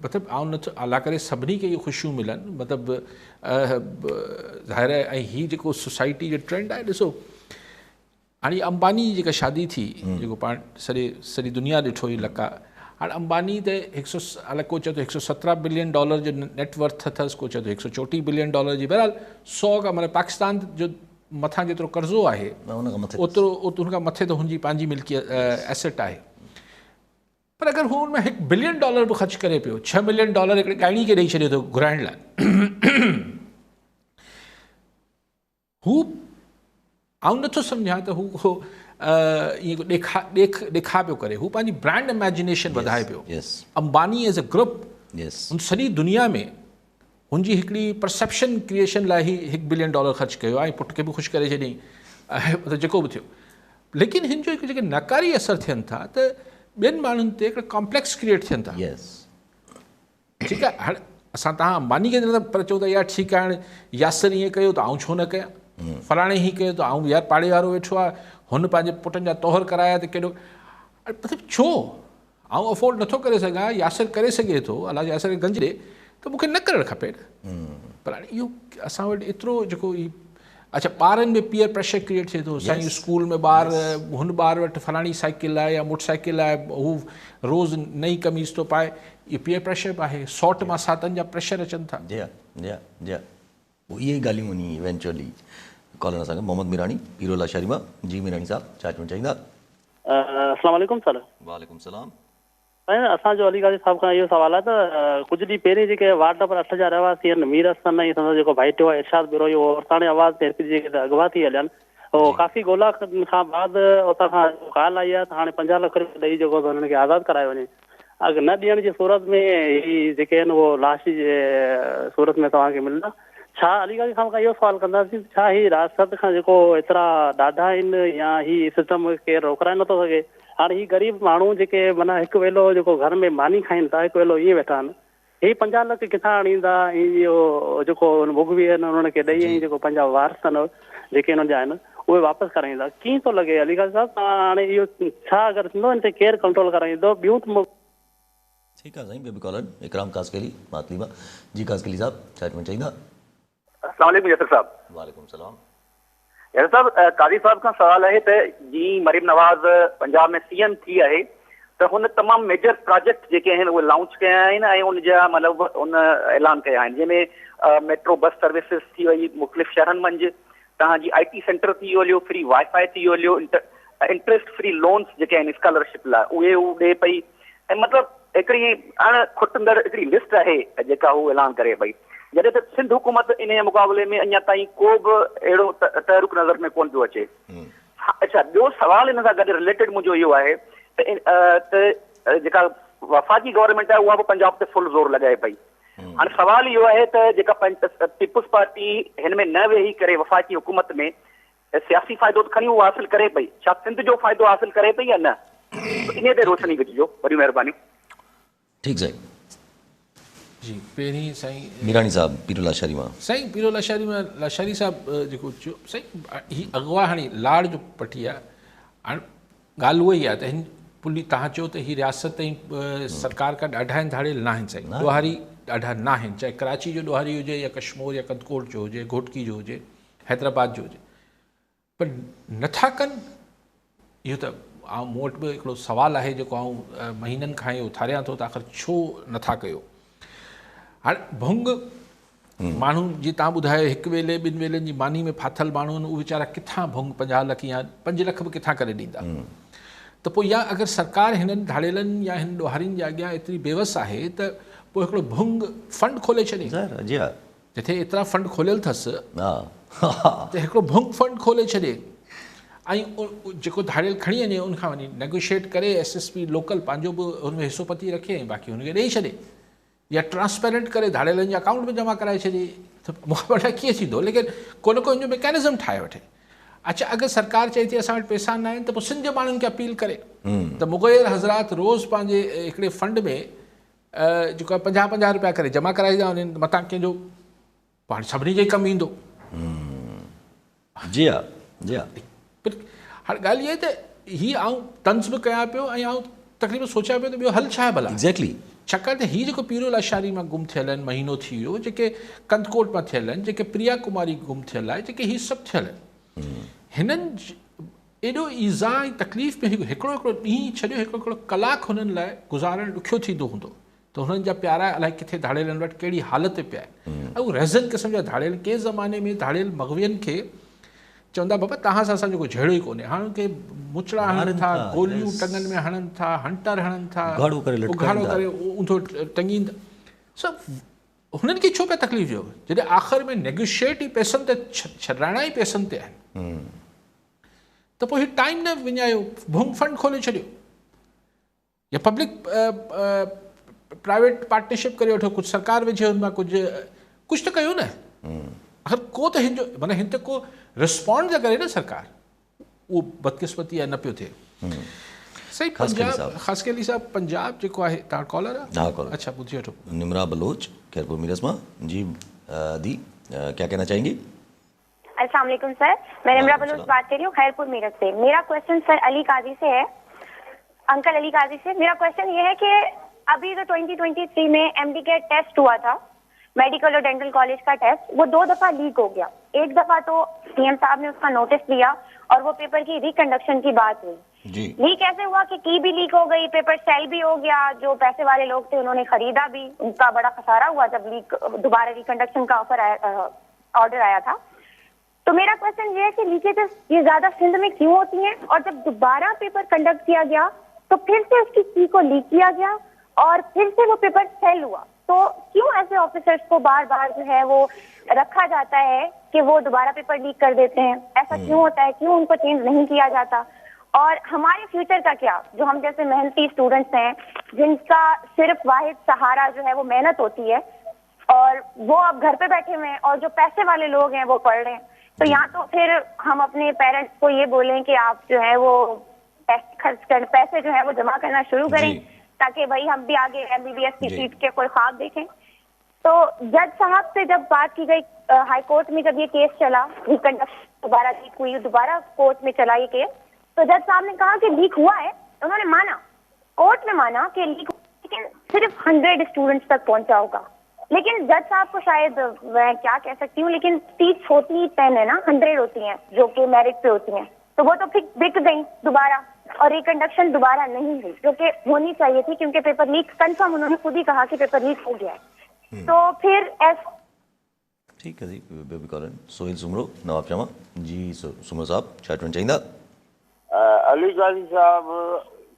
مطلب آئون نٿو الله ڪري سڀني کي اهي خوشيون ملن، مطلب ظاهر آهي ۽ هي جيڪو سوسائٽي جو ٽرينڊ آهي ڏسو هاڻي امباني جي جيڪا شادي ٿي جيڪو پاڻ سڄي دنيا ڏٺو هي لقاء، هاڻي امباني ته هڪ سو الائي ڪو چئي ٿو هڪ سو سترهن بلين ڊالر جو نيٽ ورٿ اٿس، ڪو چئي ٿو هڪ سو چوٽيهه بلين ڊالر جي، بهرحال سو کان مطلب پاڪستان جو مٿان جيترو قرضو آهي اوترو ان کان مٿي ته هن جي پنهنجي ملڪي ايسيٽ آهي، پر اگر هو ان ۾ هڪ بلين ڊالر به خرچ ڪري پيو، 6 ملين ڊالر هڪڙي ڳائڻي کي ڏئي ڇڏي ٿو گهرائڻ لاء، هو آئون نٿو سمجهان ته هو ڪو ائين ڪو ڏيکا ڏيک ڏيکا پيو ڪري، هو پنهنجي برانڊ اميجنيشن وڌائي پيو. امباني ايز اي گروپ هن سڄي دنيا ۾ هن جي هڪڙي پرسيپشن ڪريئيشن لاء هي هڪ بلين ڊالر خرچ ڪيو آهي ۽ پٽ کي به خوش ڪري ڇڏيائين مطلب جيڪو به ٿيو، ليڪن هن جو هڪ جيڪي ناڪاري اثر ٿين ٿا ته ٻين ماڻهن تي هڪڙا ڪامپليڪس ڪريئيٽ ٿين ٿا. ٺيڪ آهي هاڻي اسان توهان امباني کي نٿا پر چئون ته يار ٺيڪ آهي هاڻي ياسر ائين ڪيو ته آئون ڇو نه ڪيان، فلاڻي هي ڪيو ته آئون يار پاڙي وارو ويٺو آهي هن پنهنجي پٽن جا طوهر ڪرايا ته ڪيڏو، مطلب ڇو آئون افورڊ نٿو ڪري سگهان، ياسر ڪري سگهي ٿو، الله ياسر کي گنج ڏي ته مون کي نه ڪرڻ کپي نه. پر هاڻي اهو اسان وٽ ايترو جيڪو هي اڇا ٻارن ۾ پيئر پريشر ڪريئيٽ ٿئي ٿو، سائين اسڪول ۾ ٻار هن ٻار وٽ فلاڻي سائيڪل آهي يا موٽر سائيڪل آهي، هو روز نئين قميص ٿو پائي، اهو پيئر پريشر به آهي، سوٽ مان ساتن جا پريشر اچن ٿا. جي ها جي ها جي ها پوء اهي ئي ڳالهيون وڃي ايونچوئلي ڪالر اسان کي محمد ميراڻي پيرو لاشاري مان، جي ميراڻي صاحب ڇا چوڻ چاهيندا؟ السلام عليڪم سر. وعليڪم السلام. سائين اسان جو علي قاضي صاحب کان اهو سوال آهي ته ڪجهه ڏينهن پهرين جيڪي وارڊ نمبر 8 جا رهواسي آهن مير حسن ۽ سندس جيڪو ڀائٽيو آهي ارشاد بروهي اهو عورتاڻي آواز تي هڪ جيڪي اغوا ٿي هليا آهن اهو ڪافي ڳولا کان بعد اتان کان ڪال آئي آهي ته هاڻي 50 لک روپيا ڏئي جيڪو هنن کي آزاد ڪرايو وڃي اگر نه ڏيڻ جي صورت ۾ هي جيڪي آهن اهو لاش جي صورت ۾ توهان کي ملندا ڇا علي قاضي صاحب کان اهو سوال ڪنداسين ڇا هي رياست کان جيڪو ايترا ڏاڍا آهن يا هي سسٽم ڪير روڪرائي نٿو سگهي هاڻي هي غريب ماڻهو جيڪي معنيٰ هڪ ويلو جيڪو گهر ۾ ماني کائين ٿا هڪ ويلو ائين ويٺا آهن هي 50 لک ڪٿان آڻيندا ۽ اهو جيڪو مغوي آهن انهن کي ڏئي ۽ جيڪو پنهنجا وارث آهن جيڪي انهن جا آهن اهي واپس ڪرائيندا ڪيئن ٿو لڳي علي قاضي صاحب توهان هاڻي اهو ڇا اگر ٿيندو ان تي ڪير ڪنٽرول ڪرائيندو ٻيون ته ٺيڪ آهي سائين ٻيو به ڪالر اڪرام قاصقيلي ماتلي مان جي قاصقيلي صاحب ڇا چوڻ چاهيندا. السلام عليڪم ياسر صاحب. وعليڪم السلام. ياسر صاحب قاضي صاحب کان سوال آهي ته جيئن مريم نواز پنجاب ۾ سي ايم ٿي آهي ته هن تمام ميجر پراجيڪٽ جيڪي آهن اهي لانچ ڪيا آهن ۽ ان جا مطلب ان اعلان ڪيا آهن جنهن ۾ ميٽرو بس سروسز ٿي وئي مختلف شهرن منجهه توهان جي آئي ٽي سينٽر ٿي ويو هليو فري وائي فائي ٿي ويو هليو انٽريسٽ فري لونس جيڪي آهن اسڪالرشپ لاء اهي هو ڏي پئي ۽ مطلب هڪڙي اڻ کٽندڙ هڪڙي لسٽ آهي جيڪا هو اعلان ڪري پئي جڏهن ته سنڌ حڪومت انهيء مقابلي ۾ اڃا تائين ڪو به اهڙو تحرڪ نظر ۾ ڪونه پيو اچي. اڇا ٻيو سوال ان سان گڏ رليٽيڊ منهنجو اهو آهي ته جيڪا وفاقي گورنمينٽ آهي اها به پنجاب تي فل زور لڳائي پئي هاڻي سوال اهو آهي ته جيڪا پيپلز پارٽي هن ۾ نه ويهي ڪري وفاقي حڪومت ۾ سياسي فائدو ته کڻي اهو حاصل ڪري پئي، ڇا سنڌ جو فائدو حاصل ڪري پئي يا نه؟ انهيء تي روشني وجهجو. وڏيون مهربانيون. ٺيڪ سائين. جي پهرين سائين. ميراڻي صاحب پيرو لاشاري مان. سائين پيرو لاشاري مان لاشاري صاحب جيڪو چيو سائين هي اغوا هاڻي لاڙ جو پٽي آ هاڻي ڳالهه اها ئي آ ته هن पुलिस तव्हां चयो त हीअ रियासत ऐं सरकार खां ॾाढा आहिनि, धाड़ियल न आहिनि साईं, ॾोहारी ॾाढा न आहिनि, चाहे कराची जो ॾोहारी हुजे या कश्मोर या कंदकोट जो हुजे, घोटकी जो हुजे, हैदराबाद जो हुजे, पर नथा कनि। इहो त आउं मूं वटि बि हिकिड़ो सुवालु आहे जेको आउं महीननि खां इहो उथारियां थो त आख़िर छो नथा कयो। हाणे भुंग माण्हू जीअं तव्हां ॿुधायो हिकु वेले ॿिनि वेलनि जी मानी में फाथल माण्हू आहिनि, उहे वीचारा किथां भुंग 50 लख या 5 लख बि किथां करे ॾींदा? त पोइ या अगरि सरकार हिननि धाड़ियलनि या हिन ॾोहारियुनि जे अॻियां एतिरी बेवस आहे त पोइ हिकिड़ो भुंग फंड खोले छॾे। जी हा, जिथे एतिरा फंड खोलियल अथसि त हिकिड़ो भुंग फंड खोले छॾे ऐं जेको धाड़ियल खणी वञे उनखां वञी नेगोशिएट करे एसएसपी लोकल पंहिंजो बि हुन में हिसो पती रखे ऐं बाक़ी हुनखे ॾेई छॾे, या ट्रांसपेरेंट करे धाड़ियलनि जे अकाउंट में जमा कराए छॾे। त मूंखां कीअं थींदो? लेकिन को न को हिन जो मैकेनिज़म ठाहे वठे। अच्छा, अगरि सरकार चए थी असां वटि पैसा न आहिनि त पोइ सिंध जे माण्हुनि खे अपील करे त मुग़ैर हज़रात रोज़ पंहिंजे हिकिड़े फंड में जेको आहे 50-50 रुपया करे जमा कराईंदा वञनि, मतां कंहिंजो पाण सभिनी जे कमु ईंदो। जी हा, जी हा। पर हाणे ॻाल्हि इहा आहे त हीअ आउं तंज़ बि कयां पियो ऐं आउं तक़रीबन सोचां पियो त ॿियो हल छा आहे भला। एग्ज़ैक्टली, छाकाणि त हीअ जेको पीरो लाशारी मां गुम थियल आहिनि, महीनो थी वियो, जेके कंदकोट मां थियल आहिनि, जेके प्रिया कुमारी गुम थियल आहे, जेके हीअ सभु थियल आहिनि, हिननि एॾो ईज़ा ऐं तकलीफ़ में हिकिड़ो हिकिड़ो ॾींहुं छॾियो, हिकिड़ो हिकिड़ो कलाकु हुननि लाइ गुज़ारणु ॾुखियो थींदो हूंदो त हुननि जा प्यारा अलाए किथे धाड़ियलनि वटि कहिड़ी हालत ते पिया आहिनि। ऐं उहे रहज़न क़िस्म जा धाड़ियल, कंहिं ज़माने में धाड़ियल मग़वियनि खे चवंदा बाबा तव्हां सां असांजो कोई झेड़ो ई कोन्हे, हाणे उनखे मुचड़ा हणनि था, गोलियूं टङनि में हणनि था, हंटर हणनि था, उघाड़ो करे ऊंधो टंगींदा, सभु हुननि खे छो पिया तकलीफ़ ॾियो? जॾहिं आख़िर में नेगोशिएट ई पैसनि ते छॾाइणा ई पैसनि ते आहिनि त पोइ हीउ टाइम न विञायो, भुंग फंड खोले छॾियो या पब्लिक प्राइवेट पार्टनरशिप करे वठो, कुझु सरकार विझे हुन मां, कुझु त कयो न। आख़िर को त हिन जो माना हिन ते को रिस्पॉन्ड त करे न सरकार, उहो बदकिस्मती आहे न पियो थिए। सही, पंजाब ख़ासकेली साहिबु, पंजाब जेको आहे, तव्हां कॉलर आहे? अच्छा, ॿुधी वठो। निमरा बलोच खैरपुर मीरस मां। जी दी, क्या कहना चाहेंगी? अस्सलाम वालेकुम सर, मैं निमरा बलोच बात कर रही हूँ खैरपुर मेरठ से। मेरा क्वेश्चन सर अली काजी से है, अंकल अली काजी से। मेरा क्वेश्चन ये है कि अभी जो 2023 में एमडी के टेस्ट हुआ था, मेडिकल और डेंटल कॉलेज का टेस्ट, वो 2 दफ़ा लीक हो गया। एक दफ़ा तो सीएम साहब ने उसका नोटिस लिया और वो पेपर की रिकंडक्शन की बात हुई। लीक ऐसे हुआ कि की भी लीक हो गई, पेपर सेल भी हो गया, जो पैसे वाले लोग थे उन्होंने खरीदा भी, उनका बड़ा खसारा हुआ जब लीक दोबारा रिकंडक्शन का ऑफर आया, ऑर्डर आया था। तो मेरा क्वेश्चन ये है कि लीकेजेस ये ज्यादा सिंध में क्यों होती हैं, और जब दोबारा पेपर कंडक्ट किया गया तो फिर से उसकी की को लीक किया गया और फिर से वो पेपर सेल हुआ। तो क्यों ऐसे ऑफिसर्स को बार बार जो है वो रखा जाता है कि वो दोबारा पेपर लीक कर देते हैं? ऐसा क्यों होता है? क्यों उनको चेंज नहीं किया जाता? और हमारे फ्यूचर का क्या, जो हम जैसे मेहनती स्टूडेंट्स हैं जिनका सिर्फ वाहिद सहारा जो है वो मेहनत होती है, और वो अब घर पे बैठे हुए हैं और जो पैसे वाले लोग हैं वो पढ़ रहे हैं। तो यहाँ तो फिर हम अपने पेरेंट्स को ये बोलें कि आप जो है वो पैसे खर्च कर, पैसे जो है वो जमा करना शुरू करें ताकि भाई हम भी आगे एमबीबीएस की सीट के कोई ख्वाब देखें। तो जज साहब से जब बात की गई हाई कोर्ट में, जब ये केस चला, रिकंडक्शन दोबारा लीक हुई, दोबारा कोर्ट में चला ये केस, तो जज साहब ने कहा कि लीक हुआ है, उन्होंने माना, कोर्ट में माना कि लीक, लेकिन सिर्फ 100 स्टूडेंट्स तक पहुंचा होगा। लेकिन जज साहब को शायद मैं क्या कह सकती हूँ, लेकिन सीट्स होती 10 है ना, 100 होती हैं जो कि मेरिट पे होती हैं, तो वो तो फिर बिक गई दोबारा और रिकंडक्शन दोबारा नहीं हुई जो कि होनी चाहिए थी, क्योंकि पेपर लीक कंफर्म उन्होंने खुद ही कहा कि पेपर लीक हो गया है। तो फिर ठीक है जी। बेबी कॉलन सोहेल सुमरो नवाब शर्मा जी। सुमरो साहब छा चवणु चाहींदा? अली काज़ी साहब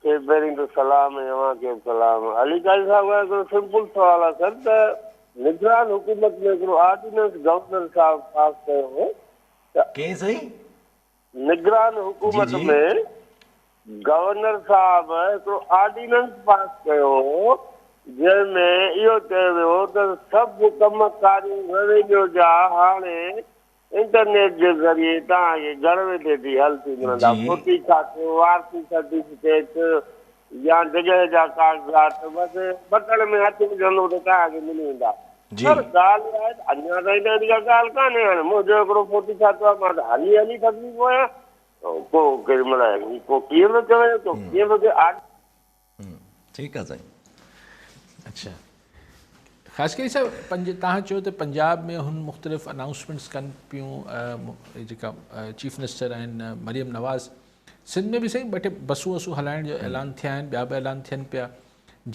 खे पहिरीं त सलाम ऐं अव्हां खे बि सलाम। अली काज़ी साहब खां हिकिड़ो सिंपल सुवालु आहे सर, त निगरान हुकूमत में हिकिड़ो आर्डिनेंस गवर्नर साहब पास कयो हो। कंहिं साईं? निगरान हुकूमत में गवर्नर साहब हिकिड़ो आर्डिनेंस पास कयो हो जंहिंमें इहो चयो वियो त सभु कम कारियूं रेवेन्यू जा हाणे इंटरनेट जे ज़रिए तव्हांखे घर वेठे थी हल थी मिलंदा। फोटी खातो, वारसी सर्टिफिकेट या जॻह जा काग़ज़ात, बसि बटण में हथु विझंदो त तव्हांखे मिली वेंदा। पर ॻाल्हि आहे अञा ताईं त अहिड़ी का ॻाल्हि कान्हे। हाणे मुंहिंजो हिकिड़ो फोटी खातो आहे, मां त हली हली थकी पियो आहियां। को केॾी महिल को कीअं थो चवे, को कीअं थो चवे। ٺيڪ آ سائين. اڇا خاصخيلي صاحب پنج توهان چيو ته پنجاب ۾ هن مختلف انائونسمينٽس ڪن پيون جيڪا چيف منسٽر آهن مريم نواز سنڌ ۾ به سائين ٻه ٽي بسون وسون هلائڻ جو اعلان ٿيا آهن ٻيا به اعلان ٿين پيا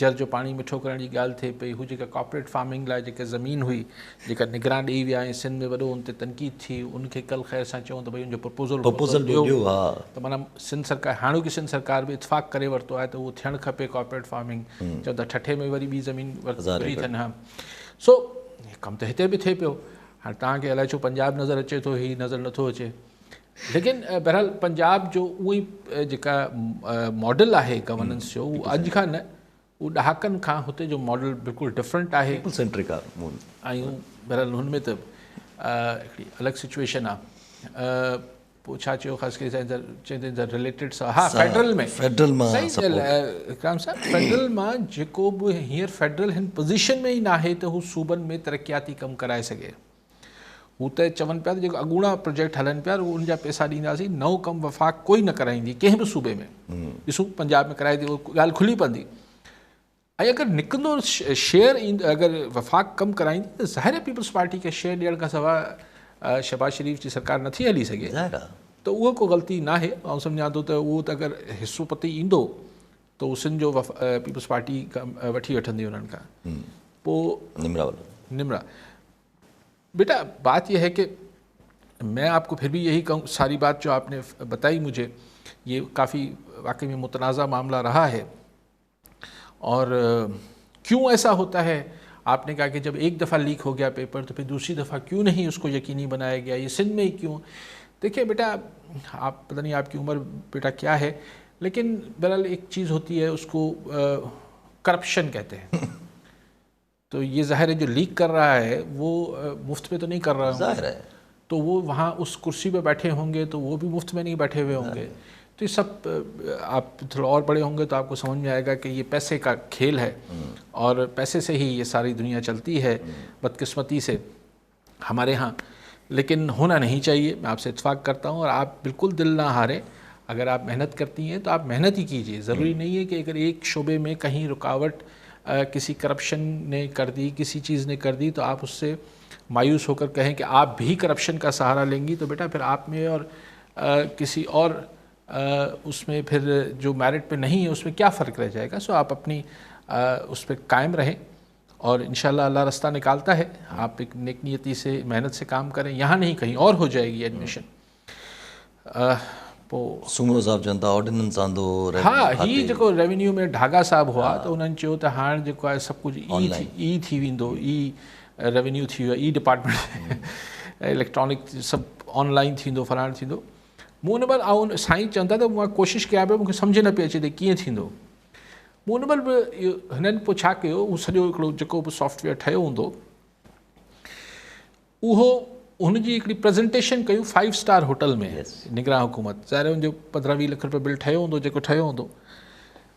جر جو پاڻي مٺو ڪرڻ جي ڳالهه ٿئي پئي هو جيڪا ڪارپوريٽ فارمنگ لاء جيڪا زمين هئي جيڪا نگران ڏئي ويا ۽ سنڌ ۾ وڏو ان تي تنقيد ٿي ان کي ڪل خير سان چئون ته ڀئي ان جو پرپوزل پرپوزل ڏيو ها ته معنيٰ سنڌ سرڪار هاڻوڪي سنڌ سرڪار به اتفاق ڪري ورتو آهي ته اهو ٿيڻ کپي ڪارپوريٽ فارمنگ چون ٿا ٺٽي ۾ وري ٻي زمين ورتي اٿن ها سو ڪم ته هتي به ٿئي پيو هاڻي توهان کي الائي ڇو پنجاب نظر اچي ٿو هي نظر نٿو اچي ليڪن بهرحال پنجاب جو اهو ئي جيڪا ماڊل آهي گورننس جو اهو اڄ کان نه اهو ڏهاڪن کان هتي جو ماڊل بلڪل ڊفرنٽ آهي. پيپل سينٽرڪ آهي. ۽ بهرحال هن ۾ ته هڪڙي الڳ سچويشن آهي. پوء ڇا چيو خاص ڪري سائين چئي ٿا رليٽيڊ سا ها فيڊرل ۾ فيڊرل مان سائين اڪرام صاحب فيڊرل مان جيڪو به هينئر فيڊرل هن پوزيشن ۾ ئي ناهي ته هو صوبن ۾ ترقياتي ڪم ڪرائي سگهي. هو ته چون پيا ته جيڪو اڳوڻا پروجيڪٽ هلن پيا رڳو ان جا پئسا ڏينداسين، نئون ڪم وفاق ڪوئي نه ڪرائيندي ڪنهن به صوبي ۾، ڏسون پنجاب ۾ ڪرائي ٿي اها ڳالهه کلي پوندي ۽ اگر نڪرندو شيئر اگر وفاق ڪم ڪرائيندي ته ظاهر آهي پيپلز پارٽي کي شيئر ڏيڻ کان سواء شهباز شريف جي سرڪار نٿي هلي سگهي ته اهو ڪو غلطي ناهي، آئون سمجهان ٿو ته اهو ته اگر حصو پتي ايندو ته اهو سنڌ جو پيپلز پارٽي وٺي وٺندي انهن کان پوء نمرا बेटा बात यह है कि मैं आपको फिर भी यही कहूँ, सारी बात जो आपने बताई मुझे, ये काफ़ी वाकई में मुतनाज़ा मामला रहा है। और क्यों ऐसा होता है, आपने कहा कि जब एक दफ़ा लीक हो गया पेपर तो फिर दूसरी दफ़ा क्यों नहीं उसको यकीनी बनाया गया, ये सिंध में ही क्यों? देखिए बेटा, आप पता नहीं आपकी उम्र बेटा क्या है, लेकिन बहरहाल एक चीज़ होती है उसको करप्शन कहते हैं। तो ये ज़ाहिर है जो लीक कर रहा है वो मुफ्त में तो नहीं कर रहा है, ज़ाहिर है, तो वो वहाँ उस कुर्सी पे बैठे होंगे तो वो भी मुफ्त में नहीं बैठे हुए होंगे। तो ये सब आप थोड़ा और बड़े होंगे तो आपको समझ में आएगा कि ये पैसे का खेल है और पैसे से ही ये सारी दुनिया चलती है बदकिस्मती से हमारे यहाँ, लेकिन होना नहीं चाहिए। मैं आपसे इत्फाक़ करता हूँ और आप बिल्कुल दिल ना हारें। अगर आप मेहनत करती हैं तो आप मेहनत ही कीजिए। ज़रूरी नहीं है कि अगर एक शोबे में कहीं रुकावट किसी करप्शन ने कर दी, किसी चीज़ ने कर दी, तो आप उससे मायूस होकर कहें कि आप भी करप्शन का सहारा लेंगी, तो बेटा फिर आप में और किसी और उसमें फिर जो मेरिट पे नहीं है उसमें क्या फ़र्क रह जाएगा। सो आप अपनी उस पर कायम रहें और इंशाअल्लाह अल्लाह रास्ता निकालता है। आप एक नेक नियति से मेहनत से काम करें, यहाँ नहीं कहीं और हो जाएगी एडमिशन। पोइ सूमरो साहिबु चवनि था ऑर्डिनेंस आंदो। हा, हीउ जेको रेवेन्यू में ढागा साहिबु हुआ त उन्हनि चयो त हाणे जेको आहे सभु कुझु ई थी वेंदो, ई रेवेन्यू थी वियो, ई डिपार्टमेंट इलेक्ट्रॉनिक सभु ऑनलाइन थींदो, फलाणो थींदो। मूं हुन महिल आउं साईं चवनि था त मां कोशिशि कयां पियो, मूंखे सम्झ न पई अचे त कीअं थींदो। मूं हुन महिल बि इहो हिननि पोइ छा कयो, उहो सॼो हिकिड़ो जेको बि सॉफ्टवेयर ठहियो हूंदो उहो हुनजी हिकिड़ी प्रेज़ेंटेशन कयूं 5 स्टार होटल में। निगरान हुकूमत ज़ाहिर हुनजो 15-20 लख रुपया बिल ठहियो हूंदो जेको ठहियो हूंदो।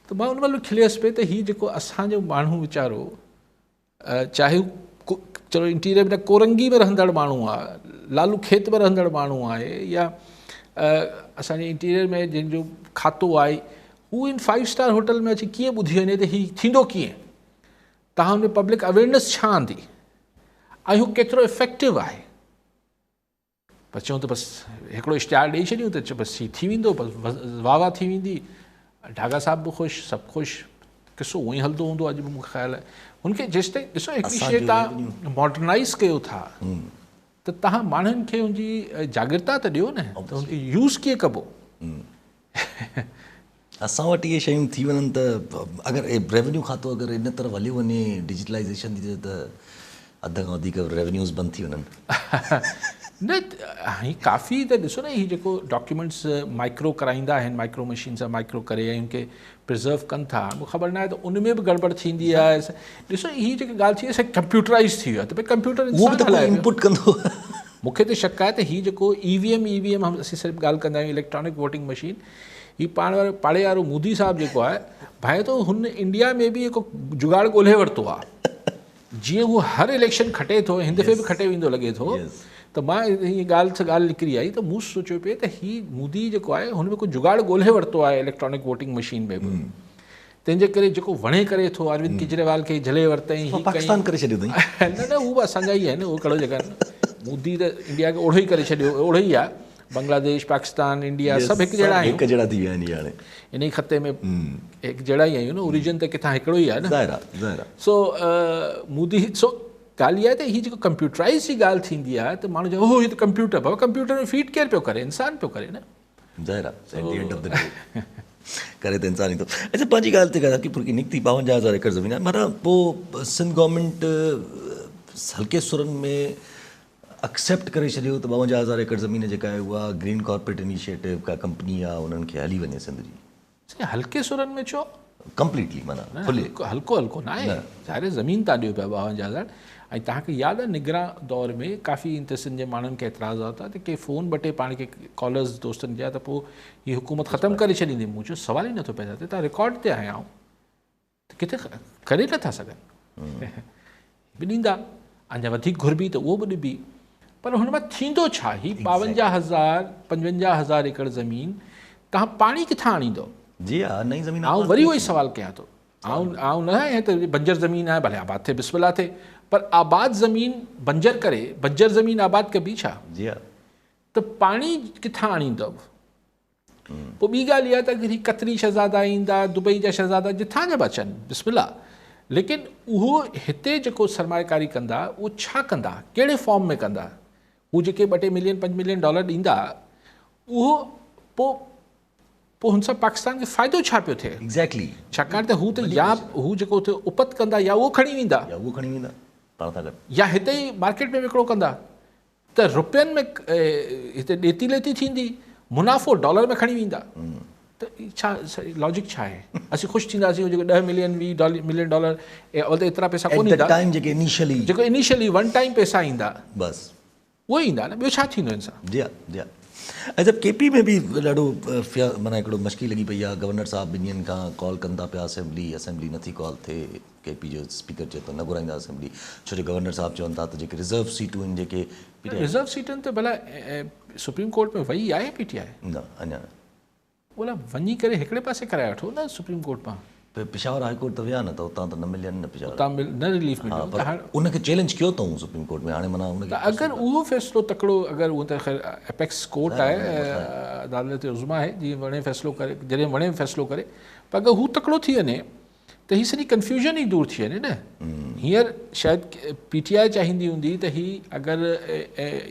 त मां हुन महिल खिलियसि पिए त हीउ जेको असांजो माण्हू वीचारो, चाहे चलो इंटीरियर में कोरंगी में रहंदड़ माण्हू आहे, लालू खेत में रहंदड़ माण्हू आहे, या असांजे इंटीरियर में जंहिंजो खातो आहे, हू इन 5 स्टार होटल में अची कीअं ॿुधी वञे त हीउ थींदो कीअं? तव्हां हुन पब्लिक अवेयरनेस छा आंदी ऐं हू केतिरो इफेक्टिव आहे? बसि चऊं त बसि हिकिड़ो इश्तिहार ॾेई छॾियूं त बसि हीउ थी वेंदो, बसि वाह वाह थी वेंदी, ढागा साहिबु बि ख़ुशि, सभु ख़ुशि। किसो उहो ई हलंदो हूंदो अॼु बि मूंखे ख़्यालु आहे। हुनखे जेसि ताईं ॾिसो हिकिड़ी शइ तव्हां मॉडर्नाइज़ कयो था त तव्हां माण्हुनि खे हुनजी जागृता त ॾियो न, त हुनखे यूज़ कीअं कबो? असां वटि इहे शयूं थी वञनि त अगरि रेवेन्यू खातो अगरि इन तरफ़ हलियो वञे, डिजिटलाइज़ेशन थी त अध खां वधीक रेवेन्यूज़ बंदि थी वञनि। न ही काफ़ी त ॾिसो न, हीउ जेको डॉक्यूमेंट्स माइक्रो कराईंदा आहिनि, माइक्रो मशीन सां माइक्रो करे ऐं उनखे प्रिज़र्व कनि था, मूंखे ख़बर न आहे त उन में बि गड़बड़ थींदी आहे। ॾिसो हीअ जेकी ॻाल्हि थी कंप्यूटराइज़ थी वियो आहे त भई कंप्यूटर इनपुट कंदो। मूंखे त शक आहे त हीउ जेको EVM हम असीं सिर्फ़ ॻाल्हि कंदा आहियूं, इलेक्ट्रॉनिक वोटिंग मशीन, हीउ पाण वारो पाड़े वारो मोदी साहिबु जेको आहे भाई, तो हुन इंडिया में बि हिकु जुगाड़ ॻोल्हे वरितो आहे। जीअं हू हर इलेक्शन खटे थो, हिन दफ़े बि खटे वेंदो लॻे थो। त मां हीअ ॻाल्हि सां ॻाल्हि निकिरी आई त मूं सोचियो पिए त हीउ मोदी जेको आहे हुन में को जुगाड़ ॻोल्हे वरितो आहे इलेक्ट्रॉनिक वोटिंग मशीन में बि, त तंहिंजे करे जेको वणे करे थो अरविंद केजरीवाल खे झले वरितई पाकिस्तान करे छॾियो अथई। न न हू बि असांजा ई आहिनि, उहो कहिड़ो जेका मोदी त इंडिया खे ओहिड़ो ई करे छॾियो, ओहिड़ो ई आहे। बांग्लादेश, पाकिस्तान, इंडिया सभु हिकु जहिड़ा आहियूं, हिकु जहिड़ा थी विया आहिनि हाणे इन ई ख़िते में हिकु जहिड़ा ई आहियूं न, ओरिजिन त किथां हिकिड़ो ई आहे न। ज़ाहिर आहे, ज़ाहिर आहे। सो मोदी सो ॻाल्हि इहा आहे त हीअ जेको कंप्यूटराइज़ जी ॻाल्हि थींदी आहे त माण्हू चए ओहो हीअ त कंप्यूटर, बाबा कंप्यूटर में फीड केरु पियो करे, इंसान पियो करे न। ज़ाहिर आहे, at the end of the day करे त इंसान ई थो। अच्छा पंहिंजी ॻाल्हि ते ॻाल्हि की निकिती 52,000 एकड़ ज़मीन आहे, माना पोइ सिंध गवर्नमेंट हल्के सुरनि में एक्सेप्ट करे छॾियो त 52,000 एकड़ ज़मीन जेका आहे उहा ग्रीन कॉर्पोरेट इनिशिएटिव का कंपनी आहे उन्हनि खे हली वञे सिंध जी। हल्के सुरनि में छो? कंप्लीटली माना खुले हल्को हल्को न आहे, ज़ाहिर ज़मीन तव्हां ॾियो पिया 52,000। ऐं तव्हांखे यादि आहे निगरां दौर में काफ़ी इन सिंध जे माण्हुनि खे एतिराज़ हुआ त के फ़ोन ॿ टे पाण खे कॉलर्स दोस्तनि जा त पोइ हीअ हुकूमत ख़तमु करे छॾींदी। मूं चयो सवाल ई नथो पैदा थिए, तव्हां रिकॉर्ड ते आया आहियूं त किथे करे नथा सघनि, बि ॾींदा अञा वधीक घुरबी त उहो बि ॾिबी, पर हुन मां थींदो छा? हीअ 52,000 55,000 एकड़ ज़मीन तव्हां पाणी किथां आणींदो? जी हा, नई ज़मीन। आउं वरी उहो ई सवाल कयां थो, आउं आउं न आहियां त बंजर ज़मीन आहे भले आबाद थिए बिस्मिल्लाह थिए, पर आबाद ज़मीन बंजर करे बंजर ज़मीन आबाद कबी छा? जी हा। त पाणी किथां आणींदव? पोइ ॿी ॻाल्हि इहा त अगरि हीअ कतरी शहज़ादा ईंदा, दुबई जा शहज़ादा जिथां जा बि अचनि बिस्मिल्लाह, लेकिन उहो हिते जेको सरमाकारी कंदा उहो छा कंदा, कहिड़े फॉर्म में कंदा? हू जेके 2 टे मिलियन 5 मिलियन डॉलर ॾींदा उहो पोइ पोइ हुन सां पाकिस्तान खे फ़ाइदो छा पियो थिए? एग्ज़ैक्टली, छाकाणि त हू त या हू जेको हुते उपत कंदा या उहो खणी वेंदा, या उहो खणी वेंदा पाण सां गॾु, या हिते ई मार्केट में विकिरो कंदा त रुपयनि में हिते ॾेती लेती थींदी, मुनाफ़ो डॉलर में खणी वेंदा। त छा लॉजिक छा आहे? असीं ख़ुशि थींदासीं जेको 10 मिलियन 20 मिलियन डॉलर अवल त एतिरा पैसा कोन ईंदा टाइम जेके इनिशियली जेको इनिशियली वन टाइम पैसा ईंदा बसि उहो ईंदा न, ॿियो छा थींदो हिन सां? जी हा, जी हा। ऐं के पी में बि ॾाढो माना हिकिड़ो मश्की लॻी पई आहे। गवर्नर साहिबु ॿिनि ॾींहनि खां कॉल कनि था पिया असेंबली, असेंबली नथी कॉल थिए। के पी जो स्पीकर चए थो न घुराईंदा असेंबली, छो जो गवर्नर साहिबु चवनि था त जेके रिज़र्व सीटूं आहिनि जेके रिज़र्व सीटुनि ते भला सुप्रीम कोर्ट में वई आहे पी टी I? न अञा भला वञी करे हिकिड़े पासे कराए वठो न सुप्रीम कोर्ट मां। पेशावर हाई कोर्ट त विया न त उतां त न मिलियनि न पेशावर उतां न रिलीफ मिलियो, पर उनखे चैलेंज कयो अथऊं सुप्रीम कोर्ट में। हाणे माना उनखे अगरि उहो फ़ैसिलो तकिड़ो अगरि उहो त ख़ैर एपेक्स कोर्ट आहे, अदालत उज़्मा आहे, जीअं वणे फ़ैसिलो करे जॾहिं वणे फ़ैसिलो करे, पर अगरि हू तकिड़ो थी वञे त हीअ सॼी कन्फ्यूज़न ई दूर थी वञे न। हींअर शायदि पी टी I चाहींदी हूंदी त हीअ अगरि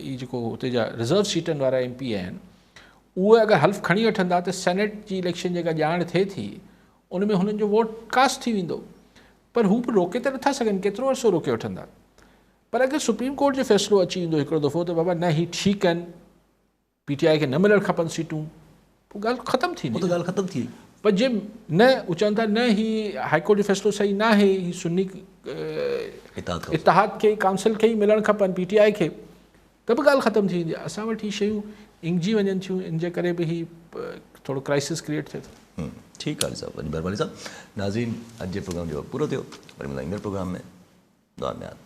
हीअ जेको हुते जा रिज़र्व सीटनि वारा एम पी आहिनि उहे अगरि हल्फ खणी वठंदा त सेनेट जी इलेक्शन जेका ॼाण थिए थी उन में हुननि जो वोट कास्ट थी वेंदो, पर हू बि रोके त नथा सघनि, केतिरो अरसो रोके वठंदा। पर अगरि सुप्रीम कोर्ट जो फ़ैसिलो अची वेंदो हिकिड़ो दफ़ो त बाबा न हीअ ठीकु आहिनि, पी टी I खे न मिलणु खपनि सीटूं, पोइ ॻाल्हि ख़तमु थी वई, ॻाल्हि ख़तमु थी वई। पर जे न उहे चवनि था न हीअ हाई कोर्ट जो फ़ैसिलो सही न आहे, हीअ सुन्नी इतिहाद खे काउंसिल खे ई मिलणु खपनि पी टी I खे, त बि ॻाल्हि ख़तमु थी वेंदी। असां वटि हीअ शयूं इंगजी वञनि थियूं, इन जे करे बि हीअ थोरो क्राइसिस क्रिएट थिए थो। ठीकु आहे साहिबु, वॾी महिरबानी साहिबु। नाज़रीन, अॼु जे प्रोग्राम जो पूरो थियो, वरी मिलंदा ईंदड़ प्रोग्राम में। दुआ में यादि।